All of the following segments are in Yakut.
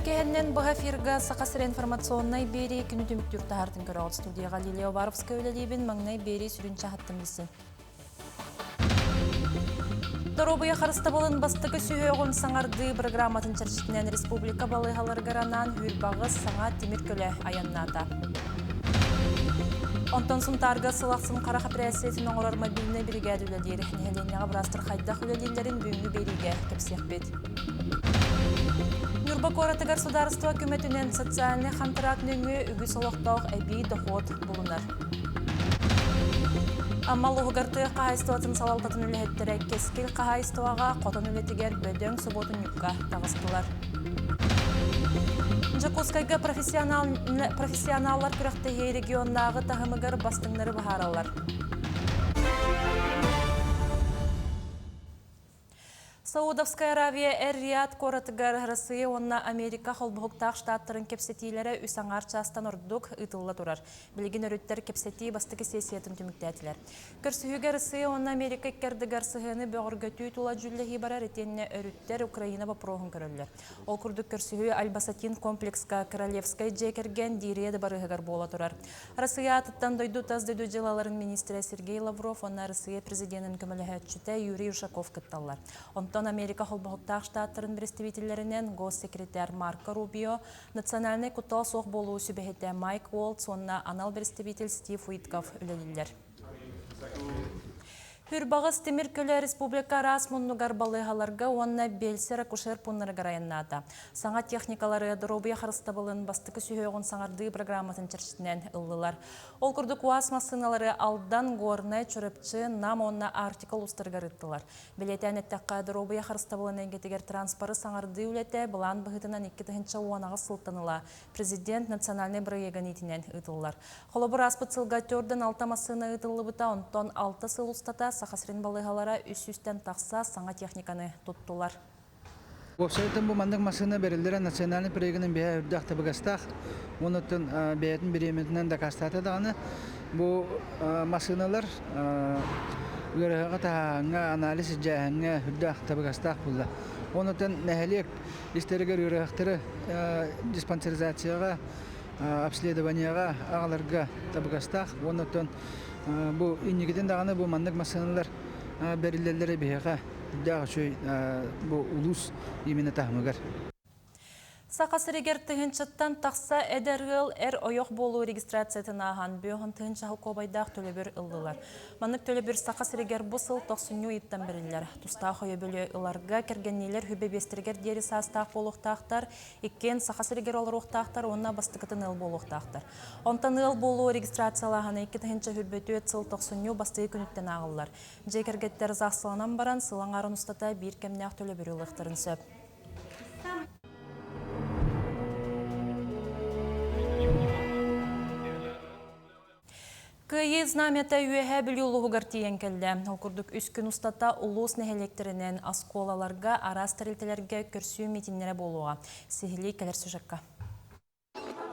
киһиннэн быһа эфирга Саха сирэ информационнай биэрии күнү түмүктүүр таһаартын көрөҕүт студияҕа Лилия Уваровская үлэлиибин маҥнай биэрии сүрүн чаһыттан билсин. Доруобуйа харыстабылын бастакы сүһүөҕүн саҥардыы программатын чэрчитинэн республика балыыһаларыгар анаан Хүрбаҕыс саҥа тимир көлө айаннаата. Онтон Сунтаарга сыл ахсын харах эпэрээссийэтин оҥорор мобильнай биригээдэ үлэлиир. Нэһилиэнньэҕэ быраастар хайдах үлэлииллэрин бүгүҥҥү биэриигэ кэпсиэхпит. Ньурба куоратыгар судаарыстыба көмөтүнэн социальнай хантараак нөҥүө үгүс олохтоох эбии дохуот булунар. Амма улууһугар тыа хаһаайыстыбатын салалтатын үлэһиттэрэ Кэскил хаһаайыстыбаҕа хотон үлэтигэр бөдөҥ субуотунньукка таҕыстылар. Дьокуускайга профессионаллар күрэхтэһии регионнааҕы таһымыгар бастыҥнары быһаараллар. Саудовскай Аравия Эр-Рияд куоратыгар Россия уонна Америка холбоһуктаах штаттарын кэпсэтиилэрэ үс аҥаар чаастан ордук ыытылла турар. Билигин өрүттэр кэпсэтии бастакы сессиятын түмүктээтилэр. Көрсүһүүгэ Россия уонна Америка икки ардыгар сыһыаны бөҕөргөтүү тула дьүүллэһии барар итиэннэ өрүттэр Украина боппуруоһун көрөллөр. Ол курдук көрсүһүү Аль-Басатин комплекска Королевскай дьиэ кэргэн Дирия дыбарыаһыгар буола турар. Россия аатыттан дойду тас дойду дьыалаларын министрэ Сергей Лавров уонна Россия президенин көмөлөһөөччүтэ Юрий Ушаков кытталлар. Онтон Америка Холбоһуктаах Штаттарын представителлэринэн госсекретарь Марко Рубио, национальнай куттал суох буолуу сүбэһитэ Майк Уолтс уонна анал представитель Стив Уитков үлэлииллэр. Хүрбаҕыс тимир көлө республика араас муннугар балыыһаларга уонна биэлсэр-акушер пууннарыгар айаннаата. Саҥа техникалары доруобуйа харыстабылын бастакы сүһүөҕүн саҥардыы программатын чэрчитинэн ыллылар. Ол курдук УАЗ массыыналары Алдан, Горнай, Чурапчы, Нам уонна Арктика улуустарыгар ыыттылар. Бэлиэтээн эттэххэ, доруобуйа харыстабылын эйгэтигэр транспоры саҥардыы үлэтэ былаан быһыытынан 2018 сылтан ыла Президент национальнай бырайыагын иитинэн ыытыллар. Холобур, ааспыт сылга төрдөн алта массыына ыытыллыбыта, онтон алта сыл устата Саха сирин балыыһалара үс сүүстэн тахса саҥа техниканы туттулар. Уопсайынан бу маннык массыына бэриллэрэ национальнай проегынан биһэ үрдээх табыгастаах. Онуттан бэйэтин бириэмэтинэн дакаастаата даҕаны бу массыыналар ыарыһаҕа таһааһыҥҥа, анализ илдьээһиҥҥэ үрдээх табыгастаах буолла. Онуттан нэһилиэк истэригэр ыарыһахтары диспансеризацияҕа, обследованиеҕа аҕаларга табыгастаах. Уонна оттон бу инникитин даҕаны бу маннык массыыналар бэриллэллэрэ биһиэхэ үрдээх үчүгэй бу улуус именно таһымыгар. Саха сиригэр тыһыынчаттан тахса эдэр ыал эр-ойох буолуу регистрациятын ааһан, бүөһүн тыһыынча холкуобайдаах төлөбүр ыллылар. Маннык төлөбүр Саха сиригэр бу сыл тохсунньу ыйыттан бэриллэр. Тустаах өйөбүлү ыларга кэргэнниилэр хүбэ биэстэригэр диэри саастаах буолуохтаахтар, иккиэн Саха сиригэр олоруохтаахтар уонна бастакытын ыал буолуохтаахтар. Онтон ыал буолуу регистрациялааһына 2024 сыл тохсунньу бастакы күнүттэн ааҕыллар. Дьиэ кэргэттэр ЗАГСаланан баран, сыл аҥаарын устата биир кэмнээх төлөбүрү ылыахтарын сөп. Кыайыы знамята Үөһээ Бүлүү улууһугар тиийэн кэллэ. Ол курдук үс күн устата улуус нэһилиэктэринэн оскуолаларга, араас тэрилтэлэргэ көрсүү митиннэрэ буолуоҕа. Сиһилии кэлэр сюжекка.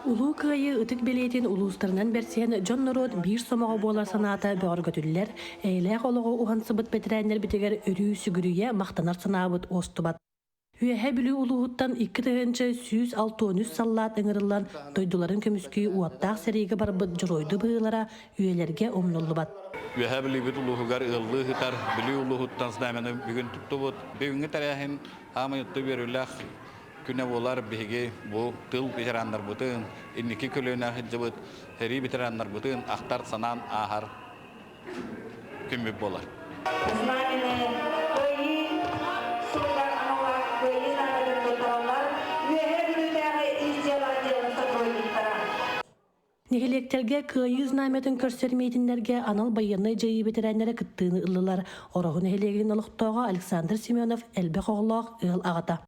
Улуу Кыайыы ытык бэлиэтин улуустарынан бэрсиһэн дьон-норуот биир сомоҕо буолар санаата бөҕөргөтүллэр, эйэлээх олоҕу уһансыбыт бэтэрээннэрбитигэр өрүү сүгүрүйэ махтанар санаабыт уостубат. Үөһээ Бүлүү улууһуттан 2163 саллаат ыҥырыллан дойдуларын көмүскүү уоттаах сэриигэ барбыт дьоруойдуу быһыылара үйэлэргэ умнуллубат. Үөһээ Бүлүүбүт улууһугар ыаллыы сытар Бүлүү улууһуттан знамяны бүгүн туттубут. Бүгүҥҥү тэрээһин хаамай отто үөрүүлээх күнэ буолар. Биһиги бу тыл ветераннарбытын, инники көлүөнэ сылдьыбыт сэрии ветераннарбытын ахтар санаан ааһар күммүт буолар. Знамяны Кыайыы сылыгар аналлаах Кыайыы знамятын туттараллар Үөһээ Бүлүүтээҕи ис дьыала отделын сотрудниктара. Нэһилиэктэргэ Кыайыы знамятын көрсөр миитиннэргэ анал байыаннай дьайыы бэтэрээннэрэ кыттыыны ыллылар. Ороһу нэһилиэгин олохтооҕо Александр Семенов элбэх оҕолоох ыал аҕата.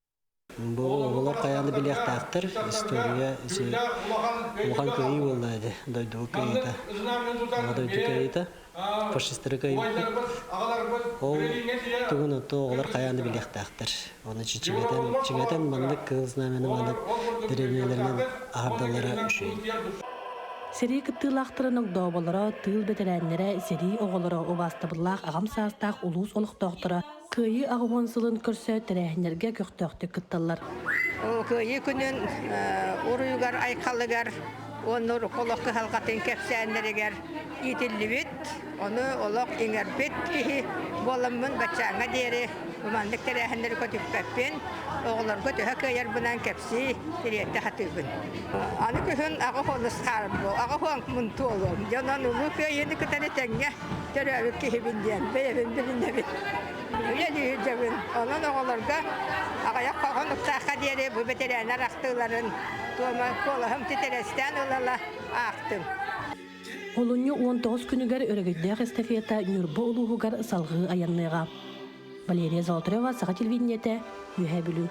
Бу оҕолор хайаан да билиэхтээхтэр, история ити улахан кыайыы буолла ити дойду кыайыыта, Аҕа дойду кыайыыта, фашистары кыайбыппыт. Ол тугун ото оҕолор хайаан да билиэхтээхтэр. Оны чиҥэтэн, чиҥэтэн маннык кыһыл знамяны маннык дэриэбинэлэринэн аһардаллара үчүгэй. Сэрии кыттыылаахтарын огдооболоро, тыыл бэтэрээннэрэ, сэрии оҕолоро, убаастабыллаах аҕам саастаах улуус олохтоохторо. Кыайыы 80 сылын көрсө тэрээһиннэргэ көхтөөхтүк кытталлар. Кыайыы күнүн уруйугар, айхалыгар уонна олох кыһалҕатын кэпсээннэригэр иитиллибит, ону олох иҥэрбит киһи буоламмын баччааҥҥа диэри маннык тэрээһиннэри көтүппэппин, оҕолорго төһө кыайарбынан кэпсии, тириэрдэ сатыыбын. Аны күһүн аҕыс хаарбу, аҕыс мунтуолуом. Дьонон Улуу Кыайыыны кытары тэҥҥэ төрөөбүт киһибин диэн бэйэбин билинэбин. Үлэлии сылдьабын. Онон оҕолорго аҕыйах хонуктаахха диэри бу бэтэрээннэр ахтыыларын туома куолаһым титирэстээн ыла-ыла аахтым. Олунньу 19 күнүгэр өрөгөйдөөх эстафета Ньурба улууһугар салҕыы айанныаҕа. Валерия Золотарева, Саха телевидениетэ, Үөһээ Бүлүү.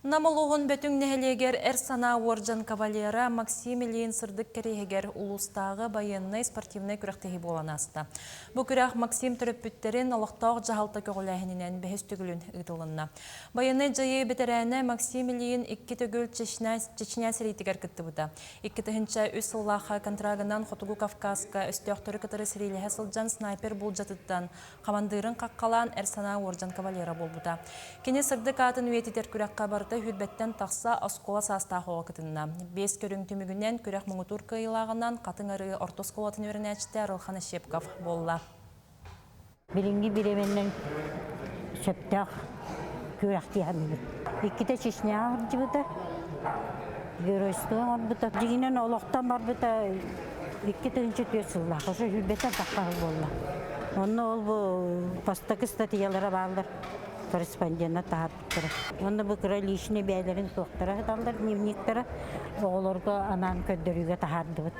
Нам улууһун Бөтүҥ нэһилиэгэр Эр санаа уордьан кавалера Максим Ильин сырдык кэриэһигэр улуустааҕы байыаннай-спортивнай күрэхтэһии буолан ааста. Бу күрэх Максим төрөппүттэрин олохтоох дьаһалта көҕүлээһининэн бэһис төгүлүн ыытылынна. Байыаннай дьайыы бэтэрээнэ Максим Ильин икки төгүл Чечня, Чечня сэриитигэр кыттыбыта. 2003 сыллаахха контрагынан Хотугу Кавказка өстөөхтөрү кытары сэриилэһэ сылдьан снайпер булдьатыттан Хамандыырын хаххалаан эр санаа уордьан кавалера буолбута. Кини сырдык аатын үйэтитэр күрэххэ барыта сүүрбэттэн тахса оскуола саастаах оҕо кытынна. Биэс көрүҥ түмүгүнэн күрэх муҥутуур кыайыылааҕынан Хатыҥ Арыы орто оскуолатын үөрэнээччитэ Арылхан Ощепков буолла. Билиҥҥи бириэмэннэн сөптөөх күрэхтиэхэммит. Иккитэ Чечняҕа сылдьыбыта, геройство оҥорбута. Дьиҥинэн олохтон барбыта 2004 сыллаах, ошо сүүрбэттэн тахха сыл буолла. Онно ол бу бастакы статьялара бааллар, корреспонденнар таһаарбыттара. Онно бу кыра личный бэйэлэрин суохтара сыталлар, дневниктара оҕолорго анаан көрдөрүүгэ таһаардыбыт.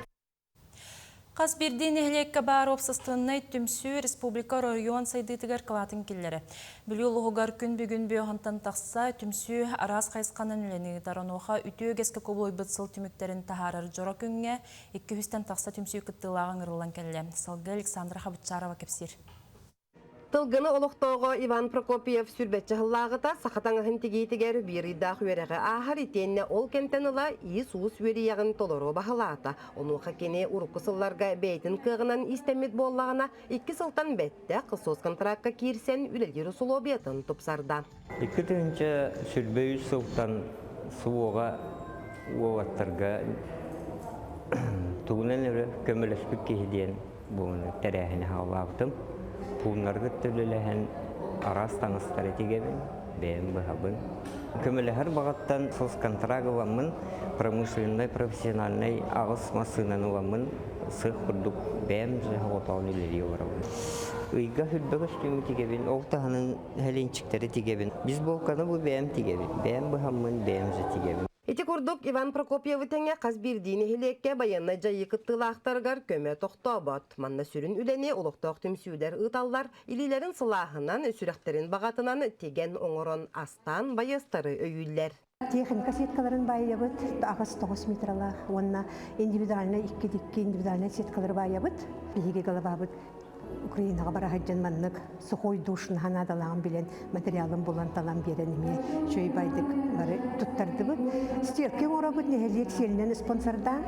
Хас биирдии нэһилиэккэ баар уопсастыбаннай түмсүү республика оройуон сайдыытыгар кылаатын киллэрэ. Бүлүү улууһугар күн бүгүн бүөһантан тахса түмсүү араас хайысханан үлэни ыытар. Онуоха үтүө үгэскэ кубулуйбут сыл түмүктэрин таһаарар дьоро күҥҥэ 200-тэн тахса түмсүү кыттыылааҕа ыҥырыллан кэллэ. Салгыы Александра Хабытчарова кэпсиир. Тылгыны олохтооҕо Иван Прокопьев сүүрбэччэ сыллааҕыта саха таҥаһын тигиитигэр биир ыйдаах үөрэҕи ааһар итиэннэ ол кэмтэн ыла иис-уус үөрүйэҕин толору баһылаата. Онуоха кини урукку сылларга бэйэтин кыаҕынан иистэммит буоллаҕына, икки сылтан бэттэх соцконтракка киирсэн үлэлиир усулуобуйатын тупсарда. 2023 сылтан СВО-ҕа уолаттарга тугунан эрэ көмөлөспүт киһи диэн буолуну тэрээһини хааллаабытым. Пууннарга үлэлэһэн араас таҥастары тигэбин, бэйэм быһабын. Көмөлөһөр баҕаттан соцконтракт ыламмын, промышленнай, профессиональнай аҕыс массыынаны ыламмын сыах курдук бэйэм соҕотоҕун үлэлии олоробун. Ыйга хүрбэ көстүүмү тигэбин, ол таһынан һэлиинчиктэри тигэбин. Бейсболканы бу бэйэм тигэбин, бэйэм быһаммын, бэйэм же тигэбин. Ити курдук Иван Прокопьевы тэҥэ хас биирдии нэһилиэккэ байыаннай дьайыы кыттыылаахтарыгар көмө тохтообот. Манна сүрүн үлэни олохтоох түмсүүлэр ыыталлар, илиилэрин сылааһынан, сүрэхтэрин баҕатынан тигэн оҥорон астаан байыастары өйүүллэр. Техника сеткаларын баайабыт, аҕыс тоҕус метралаах уонна индивидуальнай икки икки индивидуальнай сеткалары баайабыт. Биһиги головабыт Украинаҕа бара сылдьан маннык сухой душ наһаа наадалааҕын билэн материалын булан талан биэрэн эмиэ үчүгэй байдык бары туттардыбыт. Стирки оҥоробут нэһилиэк сиэлинэн спонсордаан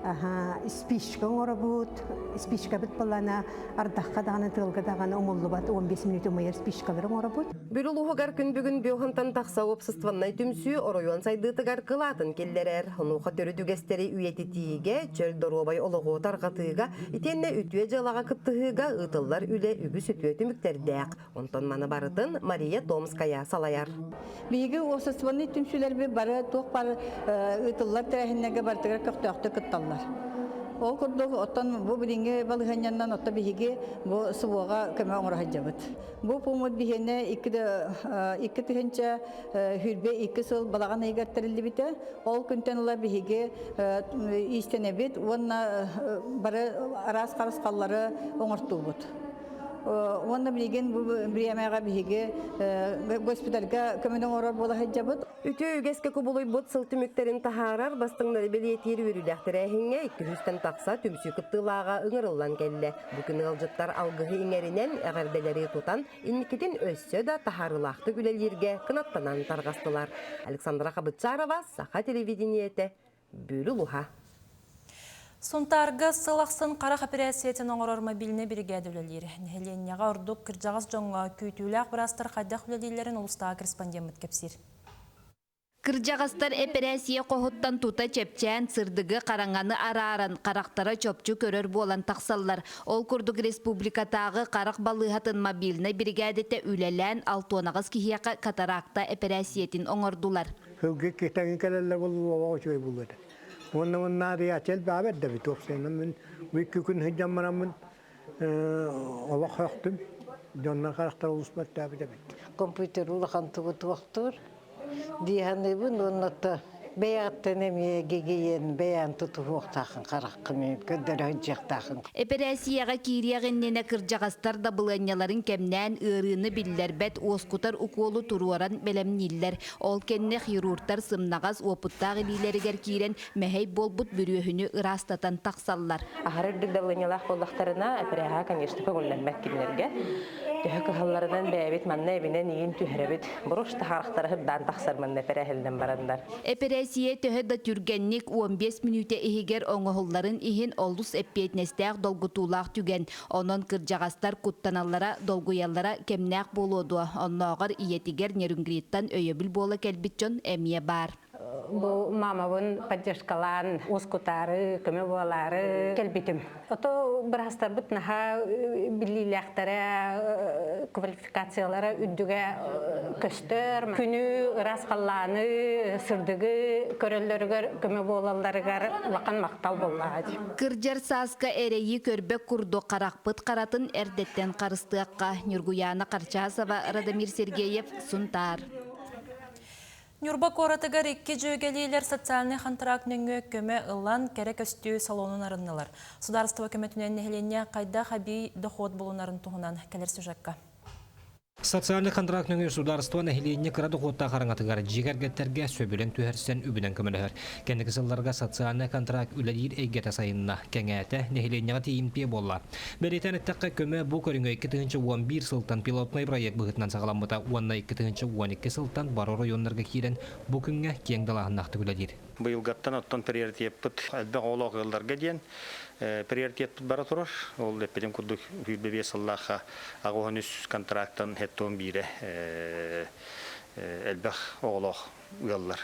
аха спичка оҥоробут. Спичкабыт былана ардахха даҕаны тыалга даҕаны умуллубат 15 мүнүүт умайар спичкалары оҥоробут. Бүлүү улууһугар күн бүгүн Бүөхантан тахса уопсастыбаннай түмсүү оройуон сайдыытыгар кылаатын киллэрэр. Онуоха төрүт үгэстэри үйэтитиигэ, чөл доруобай олоҕу тарҕатыыга, итиэннэ үтүө дьыалаҕа кыттыһыыга ыытыллар үлэ үгүс үтүө түмүктэрдээх. Онтон маны барытын Мария Томская салайар. Биһиги уопсастыбаннай түмсүүлэрбит бары туох баар ыытыллар тэрээһиннэргэ барытыгар көхтөөхтүк кытталлар. Ол курдук, оттон бу билиҥҥи балаһыанньанан отто биһиги бу СВО-ҕа көмө оҥоро сылдьабыт. Бу пууммут биһиэнэ 2022 сыл балаҕан ыйыгар тэриллибитэ. Ол күнтэн ыла биһиги иистэнэбит уонна бары араас харысхаллары оҥортуубут. Уонна билигин бу бириэмэҕэ биһиги госпитальга көмөнү оҥорор буола сылдьабыт. Үтүө үгэскэ кубулуйбут сыл түмүктэрин таһаарар бастыҥнары бэлиэтиир үөрүүлээх тэрээһиҥҥэ 200-тэн тахса түмсүү кыттыылааҕа ыҥырыллан кэллэ. Бу күн ыалдьыттар алгыһы иҥэринэн, эҕэрдэлэри тутан, инникитин өссө да таһаарыылаахтык үлэлииргэ кынаттанан тарҕастылар. Александра Хабытчарова, Саха телевидениетэ, Бүлүү улууһа. Сунтаарга сыл ахсын харах эпэрээссийэтин оҥорор мобильнай биригээдэ үлэлиир. Нэһилиэнньэҕэ ордук кырдьаҕас дьоҥҥо күүтүүлээх быраастар хайдах үлэлииллэрин улуустааҕы корреспондеммыт кэпсиир. Кырдьаҕастар эпэрээссийэ хоһуттан тута чэпчээн, сырдыгы, хараҥаны арааран, харахтара чопчу көрөр буолан тахсаллар. Ол курдук республикатааҕы харах балыыһатын мобильнай биригээдэтэ үлэлээн, алтуонаҕас киһиэхэ катаракта эпэрээссийэтин оҥордулар. Сылгы китэҥи кэлэллэр буолуоҕа үчүгэй буолуо этэ. Уонна уонна элбээбэт да бит уопсайынан мин бу икки күн сылдьан бараммын олох сөхтүм. Дьоннор харахтара олус мөлтөөбүт эбит. Компьютер улахан тугу туохтуур дии саныыбын уонна бэйэҕиттэн эмиэ гигиен бэйээн тутуһуохтааххын хараххын көрдөрө сылдьыахтааххын. Эпэрээссийэҕэ киириэх иннинэ кырдьаҕастар дабылыанньаларын кэмнээн ыарыыны биллэрбэт уоскутар укуолу туруоран бэлэмнииллэр. Ол кэннэ хирургтар сымнаҕас уопуттаах илиилэригэр киирэн мэһэй буолбут бүрүөһүнү ыраастатан тахсаллар. Аһары үрдүк давлениелаах буоллахтарына, эпэрээһэ, конечно, көҥүллэммэт кинилэргэ. Төһө кыһалларынан бэйэбит манна эбинэн иин түһэрэбит. Буруш таһаарахтара сырдаан тахсар манна эпэрээһиллэн бараннар. Эпэрээссийэ төһө да түргэнник 15 мүнүүтэ иһигэр оҥоһулларын иһин олус эппиэтинэстээх долгутуулаах түгэн. Онон кырдьаҕастар куттаналлара, долгуйаллара кэмнээх буолуо дуо? Оннооҕор ийэтигэр Нерюнгриттан өйөбүл буола кэлбит дьон эмиэ баар. Бу мамабын поддержкалаан, уоскутаары, көмө буолаары кэлбитим. Ото быраастарбыт наһаа биллиилээхтэрэ, квалификациялара үрдүгэ көстөр. Күнү, ыраас халлааны, сырдыгы көрөллөрүгэр көмө буолалларыгар улахан махтал буоллаҕа дии. Кырдьар сааска эрэйи көрбөт курдук харахпыт харатын эрдэттэн харыстыахха. Ньургуйаана Харчасова, Радомир Сергеев, Сунтаар. Ньурба куоратыгар икки дьүөгэлиилэр социальнай хантараак нөҥүө көмө ылан, кэрэ көстүү салонун арыннылар. Судаарыстыба көмөтүнэн нэһилиэнньэ хайдах эбии дохуот булунарын туһунан кэлэр сюжекка. Социальнай контракт нөҥүө судаарыстыба нэһилиэнньэ кыра дохуоттаах араҥатыгар дьиэ кэргэттэргэ сөбүлэҥ түһэрсэн үбүнэн көмөлөһөр. Кэнники сылларга социальнай контракт үлэлиир эйгэтэ сайынна, кэҥээтэ, нэһилиэнньэҕэ тиийимтиэ буолла. Бэлиэтээн эттэххэ, көмө бу көрүҥэ 2011 сылтан пилотнай проект быһыытынан саҕаламмыта уонна 2012 сылтан бары оройуоннарга киирэн бу күҥҥэ киэҥ далааһыннаахтык үлэлиир. Быйылгаттан оттон приоритеппыт элбэх оҕолоох ыалларга диэн приоритетпыт бара турар. Ол эппитим курдук 25 сыллаахха 83 контрактан хеттон биирэ элбэх оҕолоох ыаллар.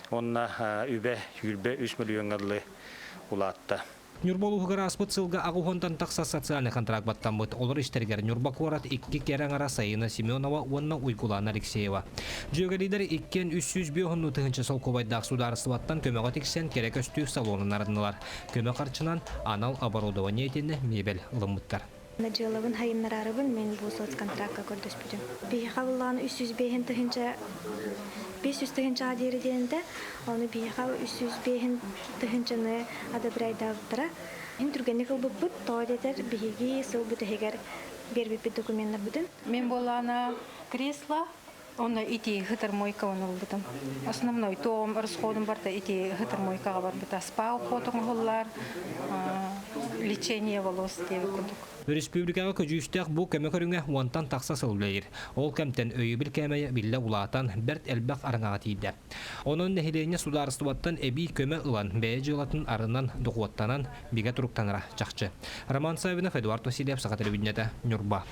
Онно үбэ 23 миллионҥа дылы улаатта. Ньурба улууһугар ааспыт сылга аҕыс тахса социальнай контракт баттаммыт. Олор истэригэр Ньурба куорат икки кэрэ аҥара Сайына Семенова уонна Уйгулаана Алексеева. Дьүөгэлиилэр иккиэн 305 тыһыынча солкуобайдаах судаарыстыбаттан көмөҕө тиксэн кэрэ көстүү салонун арыннылар. Көмө харчынан анал оборудование итиннэ мебель ылыммыттар. Дьыалабын хайыннараарыбын мен бу соцконтракка көрдөспүтүм. Биһиэхэ буллаҕына 305 тыһыынча 500 тыһыынчаҕа диэри диэнтэ, ону биһиэхэ 305 тыһыынчаны одобряйдаабыттара. Ин түргэнник ылбыппыт, тоҕо диэтэр биһиги сыл бүтэһигэр биэрбиппит докуменнарбытын. Мен буоллаҕына кресло, онно ити хытар мойка ылбытым. Основной тоом расходум барта ити хытар мойкаҕа барбыта. Спа уход оҥоһуллар, лечение волос диэбит курдук. Өрөспүүбүлүкэҕэ көдьүүстээх бу көмө көрүҥэ уонтан тахса сыл үлэлиир. Ол кэмтэн өйөбүл кээмэйэ биллэ улаатан, бэрт элбэх араҥаҕа тиийдэ. Онон нэһилиэнньэ судаарыстыбаттан эбии көмө ылан, бэйэ дьыалатын арынан, дохуоттанан, бигэ туруктанара чахчы. Роман Саввинов, Эдуард Васильев, Саха телевидениета, Ньурба.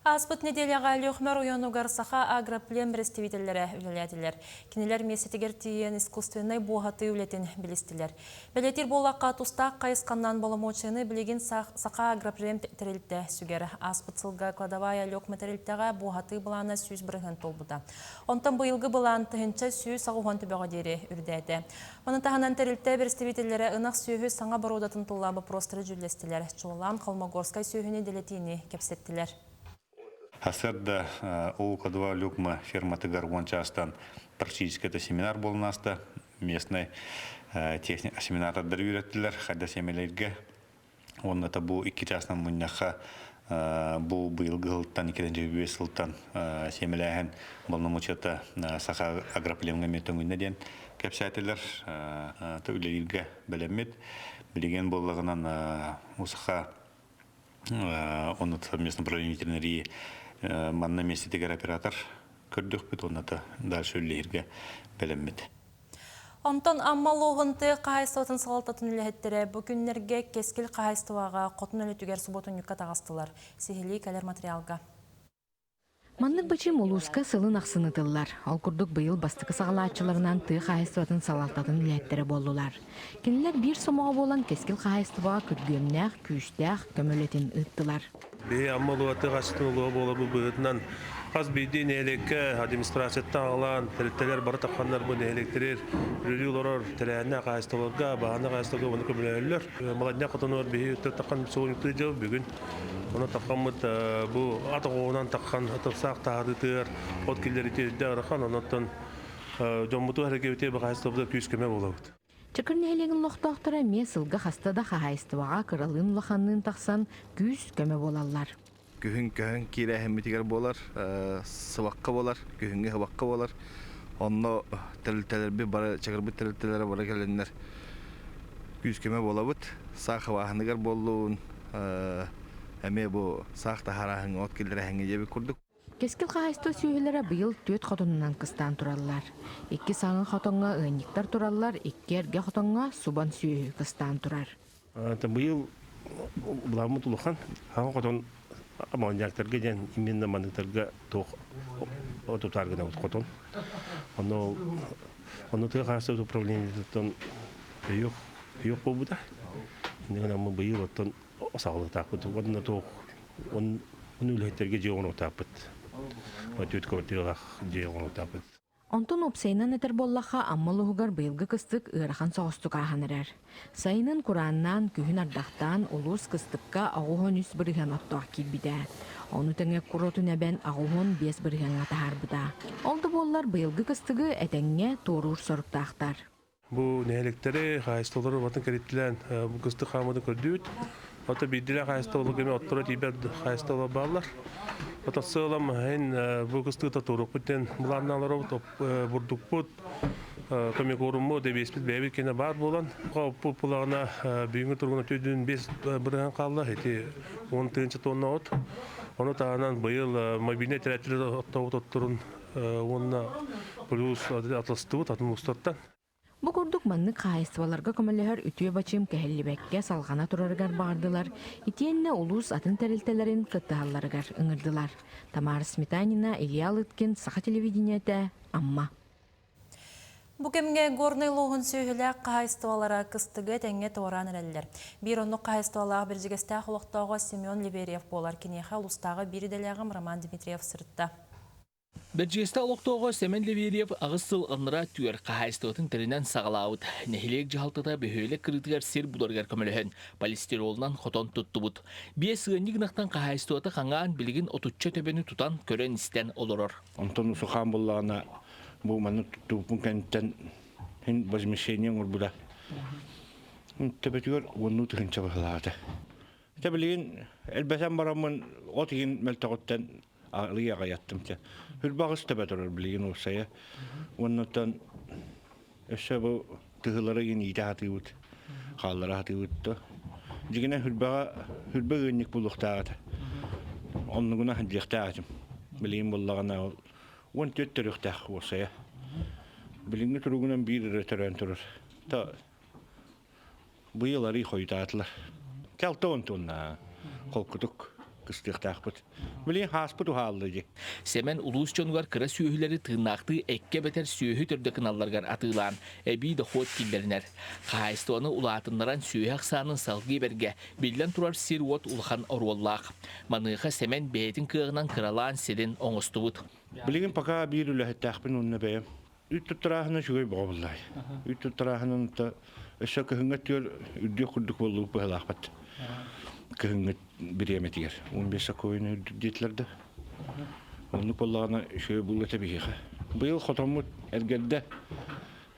Ааспыт нэдиэлэҕэ Өлүөхүмэ оройуонугар Саха агроплем бэрэстэбиитэллэрэ үлэлээтилэр. Кинилэр миэстэтигэр тиийэн искусственнай буоһатыы үлэтин билистилэр. Бэлиэтиир буоллахха, тустаах хайысханнан боломуочуйаны билигин Саха агроплем тэрилтэ сүгэр. Ааспыт сылга кладовая Өлүөхүмэ тэрилтэҕэ буоһатыы былаана 100% туолбута. Онтон быйылгы былаан 1180 төбөҕө диэри үрдээтэ. Маны таһынан тэрилтэ бэрэстэбиитэллэрэ ынах сүөһү саҥа боруодатын тула боппуруостары дьүүллэстилэр. Чуолаан Холмогорскай сүөһүнү дэлэтиини кэпсэттилэр. Сарсыарда ОУК-2 Люкма ферматыгар уон чаастан практически это семинар буолан ааста. Местный семинатордар үөрэттилэр, хайда сэмэлэргэ. Уонна бу икки чаастан мунньахха бу быйылгы сылтан, 2025 сылтан сиэмэлээһин боломуочуйата Саха агроплемҥа эмиэ төҥүннэ диэн кэпсээтилэр. Үлэлииргэ бэлэммит. Билигин буоллаҕынан Саха онно совместно управление ветеринарии манна миэстэтигэр оператор көрдөхпүт, онно дальше үлэлииргэ бэлэммит. Онтон Амма улууһун тыа хаһаайыстыбатын салалтатын үлэһиттэрэ бу күннэргэ Кэскил хаһаайыстыбаҕа хотун өлүтүгэр субуотунньукка таҕыстылар. Сиһилии кэлэр материалга. Маннык бачыым улууска сылын ахсын ытыллар. Ол курдук быйыл бастакы саҕалааччыларынан тыа хаһаайыстыбатын салалтатын үлэһиттэрэ буоллулар. Кинилэр биир сомоҕо буолан Кэскил хаһаайыстыбаҕа күргүөмнээх, күүстээх көмө үлэтин ыыттылар. Биһи Амма улууһа тыа хаһаайыстыбатын улууһа буоларбыт быһыытынан хас биирдии нэһилиэккэ администрацияттан аҕалаан тэрилтэлэр бары тахханнар бу нэһилиэктэри үлэлии олорор тэрээһиннээх хаһаайыстыбаларга, баһаарынай хаһаайыстыбаларга уонна көмөлөһөллөр. Маладньах хотонугар биһи таххан суолуҥтуу дьыл бүгүн. Ону таххаммыт бу ат оҕуһунан таххан тылсаах таһаарыытыгар от киллэритиэ үрдэ ыарахан, онон дьоммутугар эргибитигэр бу хаһаайыстыбабытыгар күүс-көмө буолабыт. Чакыр нэһилиэгин олохтоохторо эмиэ сылга хаста да хаһаайыстыбаҕа кыралыын-улаханныын тахсан күүс-көмө буолаллар. Күһүн көһөн киирээһиммитигэр буолар, сыбакка буолар, күһүҥҥү сыбакка буолар. Онно тэрилтэлэрбит бары, Чакырбыт тэрилтэлэрэ бары кэлэннэр күүс-көмө буолабыт. Саах хабааһыныгар буоллун, эмиэ бу саах таһаарааһыҥҥа, от киллэрээһиҥҥэ диэбит курдук. Кэскил хаһаайыстыба сүөһүлэрэ быйыл түөрт хотонунан кыстаан тураллар. Икки саҥа хотоҥҥо ыанньыктар тураллар, икки эргэ хотоҥҥо субан сүөһү кыстаан турар. Быйыл былааммыт улахан. Хаҥа хотон амоньяктарга диэн именно маныктарга туох тутаар гынабыт хотон. Ону ону тыа хаһаайыстыбатын управлениетыттан өйүөх өйүөх буолбута. Инньэ гынан быйыл оттон саҕалыктаахпыт. Уонна туох он үлэһиттэргэ дьиэ оҥоруохтаахпыт. Түөрт квартиралаах дьиэ оҥоруохтаахпыт. Онтон уопсайынан этэр буоллахха, Амма улууһугар быйылгы кыстык ыарахан соҕустук ааһан эрэр. Сайынын курааннаан, күһүн ардахтаан улуус кыстыкка 83 бырыһыан оттоох киирбитэ. Ону тэҥэ кур отун эбэн 85 бырыһыаҥҥа таһаарбыта. Ол да буоллар быйылгы кыстыгы этэҥҥэ туоруур соруктаахтар. Бу нэһиликтэри, хаһаайыстыбалары батын кэриттилээн бу кыстык хаамыытын көрдүүбүт. Ото биирдилээх хаһаайыстыбалар кэми отторо тиийбэт хаһаайыстыбалар бааллар. Ото сыалам иһин бу кыстыгы туоруохпут диэн былааннаан олоробут. Бурдукпут, комикоруммут, эбиэспит бэйэбит кэнэ баар буолан, оппут булаҕына бүгүҥҥү туругунан 405 бырыһан хаалла. Ити 10 тыһыынча тонна от. Ону таһынан быйыл мобильнай тэрээттэр оттообут отторун уонна плюс атастыбыт атын улуустартан. Бу курдук маннык хаһаайыстыбаларга көмөлөһөр үтүө бачыым кэһиллибэккэ салҕана турарыгар баҕардылар, итиэннэ улуус атын тэрилтэлэрин кыттыһалларыгар ыҥырдылар. Тамара Сметанина, Илья Лыткин, Саха телевидениетэ, Амма. Бу кэмҥэ Горнай улууһун сүөһүлээх хаһаайыстыбалара кыстыгы этэҥҥэ туораан эрэллэр. Биир оннук хаһаайыстыбалаах Бэрдьигэстээх олохтооҕо Семен Леверьев буолар. Киниэхэ улуустааҕы биир идэлээҕим Роман Дмитриев сырытта. Бэрдьигэстээх олохтооҕо Сэмэн Леверьев аҕыс сыл анараа өттүгэр хаһаайыстыбатын тэринэн саҕалаабыт. Нэһилиэк дьаһалтата бөһүөлэк кырыытыгар сир буларыгар көмөлөһөн, полистиролунан хотон туттубут. Биэс ыанньык ынахтан хаһаайыстыбата хаҥаан, билигин отучча төбөнү тутан, көрөн-истэн олорор. Онтон усухаан буллаҕына бу маннык туттубуппун кэнниттэн син возмещение оҥорбута. Төбөтүгэр уоннуу тыһыынча быһылаата. Ити билигин элбэтэн бараммын от иһин мөлтөҕүттэн арыый аҕыйаттым чэ. Хүрбаҕыс төбө турар билигин уопсайа. Уоннаттан өссө бу тыһылары иһин иитэ сатыыбыт, хааллара сатыыбыт да. Дьигинэ хүрбэҕэ хүрбэ ыанньык булуохтаах этэ. Оннугуна сылдьыахтаах этим. Билигин буоллаҕына ол 14 төрүөхтээх уопсайа. Билиҥҥи туругунан биир эрэ төрөөн турар. Та Быйыл арый хойутаатылар. Кэлтэ онтуонна холкутук кыстыахтаахпыт. Билигин хааспыт уһаалла дии. Сэмэн улуус дьонугар кыра сүөһүлэри тыыннаахтыы эккэ эбэтэр сүөһү төрдө гыналларыгар атыылаан, эбии дохуот киллэринэр. Хаһаайыстыбаны улаатыннаран сүөһү ахсаанын салгыы эбэргэ, биллэн турар сир-уот улахан оруоллаах. Маныаха Сэмэн бэйэтин кыаҕынан кыралаан сирин оҥостубут. Билигин пока биир үлэһиттээхпин уонна бэйэм. Үүт туттарааһына үчүгэй бөҕө буоллаай. Үүт туттарааһынын та өссө кыһыҥҥы өттүгэр үрдүөх курдук буоллубут быһалаахпыт. Кыһыҥҥы бириэмэтигэр. 15 сокуойун үрдүк диэтилэр да. Оннук буоллаҕына үчүгэй буолуо этэ биһиэхэ. Быйыл хотоммут эргэрдэ.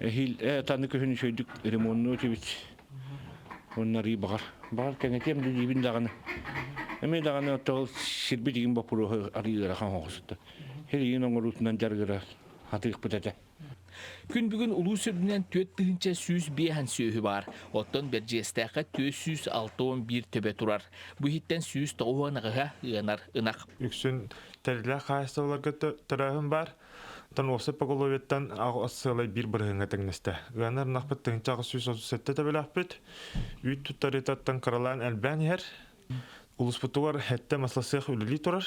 Эһиил таны күһүн үчүгэйдик ремоннуо этибит. Уонна арыы баҕар. Баҕар кэҥэтиэм да диибин даҕаны. Эмиэ даҕаны оттоҕол сирбит игин боппуруоһу арыы ыарахан оҕосутта. Сир оҥоруутунан дьарыгыра хатыахпыт этэ. Күн бүгүн улуус үрдүнэн 4105 сүөһү баар. Оттон Бэрдьигэстээххэ 461 төбө турар. Бу иһиттэн 198-һа ыанар ынах. Үксүн тэрилэх хаһаайыстыбаларга төрөөһүн бар. Тон уопсай поголовьеттан сыалай биир бырыһыҥҥа тэҥнэстэ. Ыанар ынахпыт 1837 төбөлөөхпүт. Үүт туттарыытаттан кыралаан элбээн иһэр. Улуспутугар хэттэ масласыах үлэлии турар.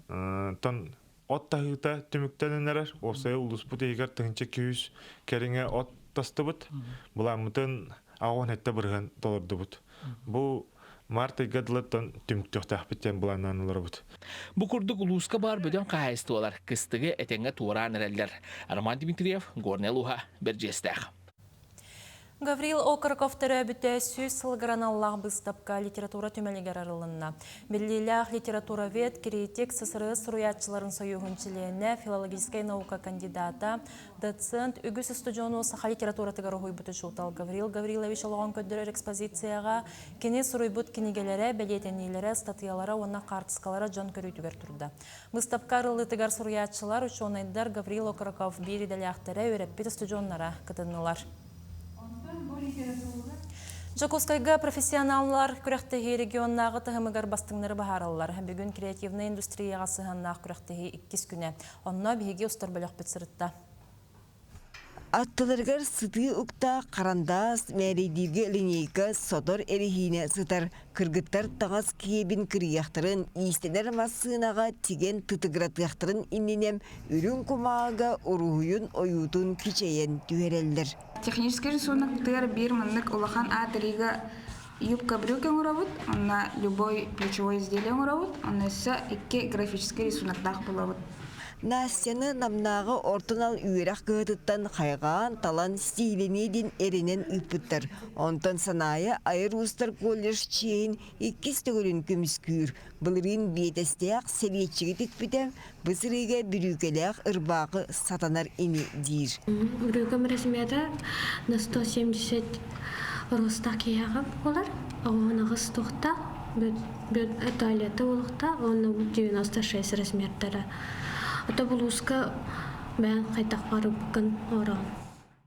Тон от таһыыта түмүктэнэн эрэр. Уопсайа улууспут иһигэр 1200 кэриҥэ от тастыбыт. Былааммытын 87% толордубут. Бу март ыйга дылыттан түмүктүөхтээхпит диэн былааннаан олоробут. Бу курдук улууска баар бөдөҥ хаһаайыстыбалар кыстыгы этэҥҥэ туораан эрэллэр. Роман Дмитриев, Горнай улууһа, Бэрдьиэстээх. Гаврил Окороков төрөөбүтэ 100 сылыгар аналлаах быыстапка литература түмэлигэр арылынна. Биллиилээх литературовед, критик, ССРС суруйааччыларын союһун чилиэнэ, филологическай наука кандидата, доцент, үгүс устудьуону саха литературатыгар уһуйбут учуутал Гаврил Гаврилович олоҕун көрдөрөр экспозицияҕа кини суруйбут кинигэлэрэ, бэлиэтэниилэрэ, ыстатыйалара уонна хаартыскалара дьон көрүүтүгэр турда. Быыстапка арыллыытыгар суруйааччылар, учуонайдар Гаврил Окороков биир идэлээхтэрэ, үөрэппит устудьуоннара кытыннылар. Дьокуускайга профессионаллар күрэхтэһии регионнааҕы таһымыгар бастыҥнары баһаараллар. Бүгүн креативнай индустрияҕа сыһыаннаах күрэхтэһии иккис күнэ. Онно биһиги устар бөлөхпүт сырытта. Аттыларыгар сытыы уктаах харандаас, мээрэйдииргэ линейка, сотор эрэһиинэ сытар. Кыргыттар таҥас киэбин кырыйыахтарын, иистэнэр массыынаҕа тигэн тытыгыратыахтарын иннинэ үрүҥ кумааҕыга уруһуйун ойуутун кичэйэн түһэрэллэр. Техническэй рисунок биир маннык улахан аатырыыга юбка брюк оҥоробут, онно любой плечевой изделие оҥоробут, онно өссө икки графическай рисуноктаах буолабыт. Настяны Намнааҕы ортонал үөрэх кыһатыттан хайҕаан, талан, стилини диэн эрэнэн ыыппыттар. Онтон Санаайа айар уустар колледж чиэһин иккис төгүлүн көмүскүүр. Былырыын биэтэстээх сэбиэччиги тикпитэ, бу сырыыга бүрүүкэлээх ырбаахы сатанар ини диир. Бүрүүкэм размера на 170 ростах киһиэхэ буолар. Оҕоһун аҕыс туохтаах, туалета буолуохтаах уонна 96 размердара. Ото булууска бэйэн хайдах барыбыккын ороон.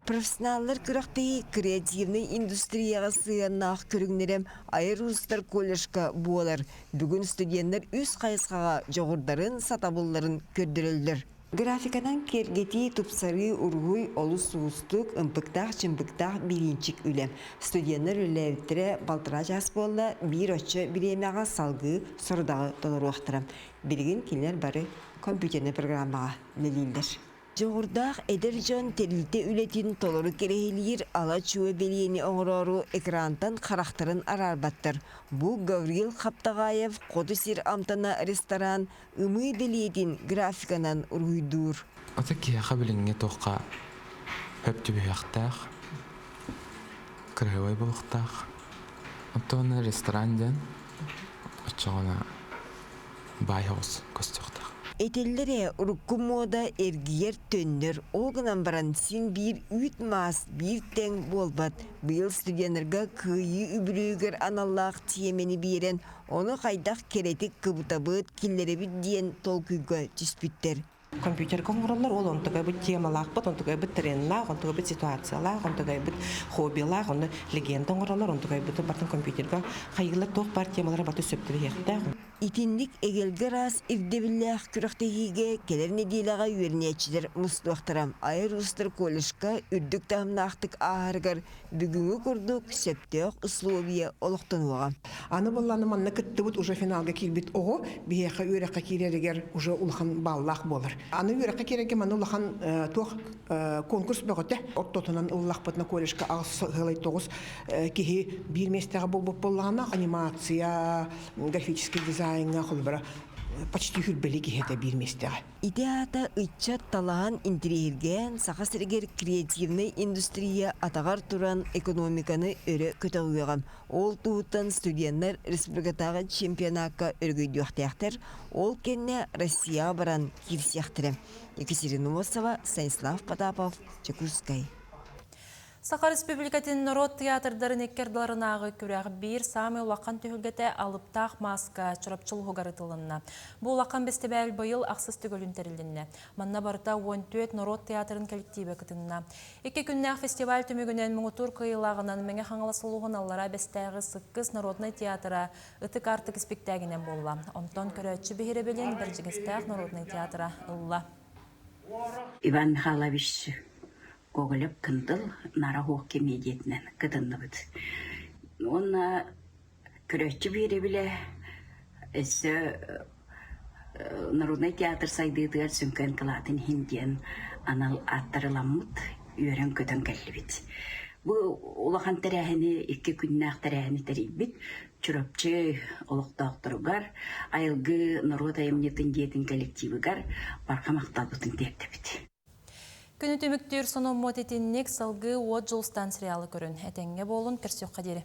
Профессионаллар күрэхтэһии креативнай индустрияҕа сыһыаннаах көрүҥнэрэ айар уустар колледжка буолар. Бүгүн студеннар үс хайысхаҕа дьоҕурдарын, сатабылларын көрдөрөллөр. Графиканан киэргэтии, тупсарыы, уруһуй олус уустук, ымпыктаах-чымпыктаах бириинчик үлэ. Студеннар үлэлээбиттэрэ балтараа чаас буолла, биир оччо бириэмэҕэ салгыы сорудаҕы толоруохтара. Билигин кинилэр бары компьютернай программаҕа үлэлииллэр. Дьоҕурдаах эдэр дьон тэрилтэ үлэтин толору кэрэһилиир ала-чуо бэлиэни оҥороору экрантан харахтарын араарбаттар. Бу Гаврил Хаптаҕаев Хоту сир амтана ресторан ымыы бэлиэтин графиканан уруһуйдуур. Ата киһиэхэ билиҥҥи туохха хөп түбэһиэхтээх, кыраһыабай буолуохтаах. Оттон ресторан диэн оччоҕуна баай соҕус көстүөхтээх. Этэллэр ээ, урукку муода эргийэр төннөр, ол гынан баран син биир үүт-маас биир тэҥ буолбат. Быйыл студеннарга кыайыы үбүлүөйүгэр аналлаах тиэмэни биэрэн, ону хайдах кэрэтик кыбытабыт, киллэрэбит диэн толкуйга түспүттэр. Компьютерга оҥороллор, ол онтукайбыт темалаахпыт, онтукайбыт трендлаах, онтукайбыт ситуациялаах, онтукайбыт хоббилаах, онно легенда оҥороллор, онтукайбыты бартын компьютерга хайыылар туох баар темалара барыта сөп түбэһиэхтээх. Итинник эгэлгэ араас ирдэбиллээх күрэхтэһиигэ кэлэр нэдиэлэҕэ үөрэнээччилэр мустуохтара. Айар уустар колледжка үрдүк таһымнаахтык ааһарыгар бүгүҥҥү курдук сөптөөх условия олохтонуоҕа. Аны буоллааны манна кыттыбыт уже финалга киирбит оҕо биһиэхэ үөрэххэ киирэригэр уже улахан баллаах буолар. Аны үөрэххэ киирэргэ манна улахан туох конкурс бөҕөтө. Ортотунан ыллахпытына колледжка 8,9 киһи биир миэстэҕэ буолбут буоллаҕына анимация, графический дизайҥҥа холобура почти хүрбэли киһи этэ биир миэстэҕэ. Ити аата ыччат талаан интириэһиргээн Саха сиригэр креативнай индустрия атаҕар туран экономиканы өрө көтөҕүөҕэ. Ол туһуттан студеннар республикатааҕы чемпионакка өрөгөйдүөхтээхтэр, ол кэннэ Россияҕа баран киирсиэхтэрэ. Екатерина Носова, Станислав Потапов, Дьокуускай. Саха Республикатын норуот театрдарын икки ардыларынааҕы күрэх биир саамай улахан түһүлгэтэ Алыптаах мааска Чурапчы улууһугар ыытылынна. Бу улахан бэстибээл быйыл ахсыс төгүлүн тэрилиннэ. Манна барыта 14 норуот театрын коллективэ кытынна. Икки күннээх фестиваль түмүгүнэн муҥутуур кыайыылааҕынан Мэҥэ Хаҥалас улууһун Аллараа Бэстээҕи Сыккыс народнай театра Ытык Аартык испиктээгинэн буолла. Онтон көрөөччү биһирэбилин Бэрдьигэстээх народнай театра ылла. Иван Михайлович Гоголев Кындыл Нара Хуох кэмиэдийэтинэн кытынныбыт. Уонна көрөөччү биэрэбилэ өссө Народнай театр сайдыытыгар сүҥкэн кылаатын иһин диэн анал ааттарыламмыт, үөрэн-көтөн кэллибит. Бу улахан тэрээһини, икки күннээх тэрээһини тэрийбит Чурапчы олохтоохторугар, Айылгы норуот айымньытын дьиэтин коллективыгар барҕа махталбытын тиэрдэбит. Күнү түмүктүүр сонуммут итинник салгыы Уот Дьулустаан сериалы көрүн. Этэҥҥэ буолун, көрсүөххэ диэри.